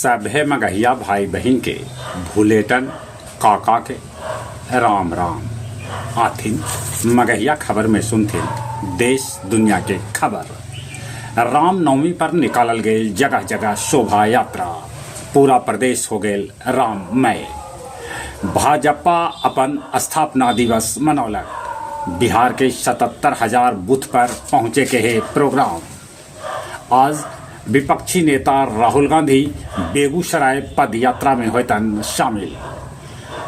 सभे मगहिया भाई बहिन के भुलेटन काका के राम राम। आथिन मगहिया खबर में सुनथिन देश दुनिया के खबर। रामनवमी पर निकालल गईल जगह जगह शोभा यात्रा, पूरा प्रदेश हो गेल राममय। भाजपा अपन स्थापना दिवस मनौलक। बिहार के 77,000 बूथ पर पहुंचे के है प्रोग्राम। आज विपक्षी नेता राहुल गांधी बेगूसराय पद यात्रा में होतन शामिल।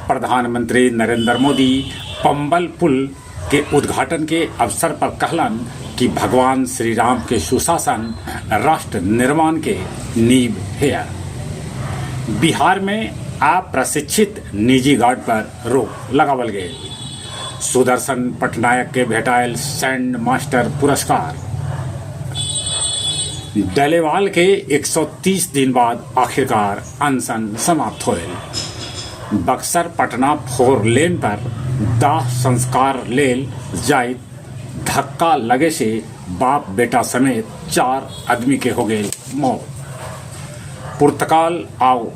प्रधानमंत्री नरेंद्र मोदी पंबल पुल के उद्घाटन के अवसर पर कहलन कि भगवान श्री राम के सुशासन राष्ट्र निर्माण के नींव है। बिहार में अप्रशिक्षित निजी गार्ड पर रोक लगावल गए। सुदर्शन पटनायक के भेटायल सैंड मास्टर पुरस्कार। डलेवाल के 130 दिन बाद आखिरकार अनशन समाप्त होल। बक्सर पटना 4 लेन पर दाह संस्कार लेल जाइत धक्का लगे से बाप बेटा समेत 4 आदमी के हो गए मौत। पुर्तगाल आओ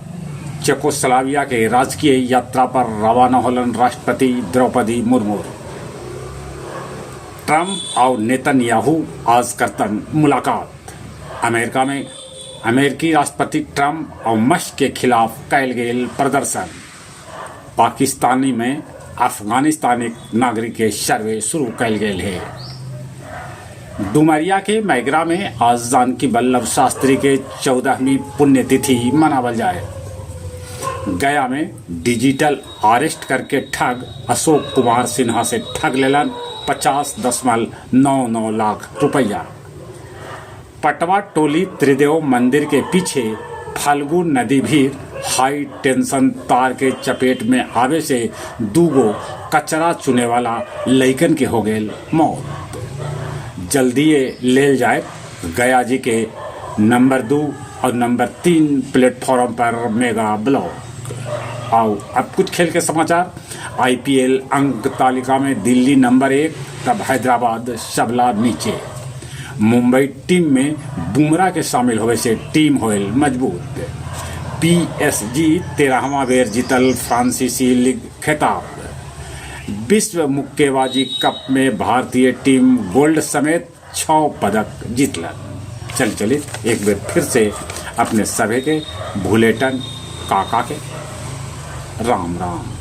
चेकोस्लोवाकिया के राजकीय यात्रा पर रवाना होलन राष्ट्रपति द्रौपदी मुर्मू। ट्रंप और नेतन्याहू आज करतन मुलाकात। अमेरिका में अमेरिकी राष्ट्रपति ट्रंप और मस्क के खिलाफ कैल गेल प्रदर्शन। पाकिस्तानी में अफगानिस्तानी नागरिक के सर्वे शुरू कैल गेल है। डुमरिया के मैगरा में आज जानकी वल्लभ शास्त्री के 14वीं पुण्यतिथि मनावल जाए। गया में डिजिटल अरेस्ट करके ठग अशोक कुमार सिन्हा से ठग लेलन 50.99 लाख रुपया। पटवा टोली त्रिदेव मंदिर के पीछे फाल्गु नदी भी हाई टेंशन तार के चपेट में आवे से दूगो कचरा चुने वाला लइकन के हो गेल मौत। जल्दी लेल जाए गया जी के नंबर 2 और नंबर 3 प्लेटफॉर्म पर मेगा ब्लॉक। आओ अब कुछ खेल के समाचार। आईपीएल अंक तालिका में दिल्ली नंबर 1, तब हैदराबाद सबला नीचे। मुंबई टीम में बुमराह के शामिल होवे से टीम होयल मजबूत। पीएसजी 13वां बेर जीतल फ्रांसीसी लीग खिताब। विश्व मुक्केबाजी कप में भारतीय टीम गोल्ड समेत 6 पदक जीतलन। चल चलिए एक बार फिर से अपने सभी के भुलेटन काका के राम राम।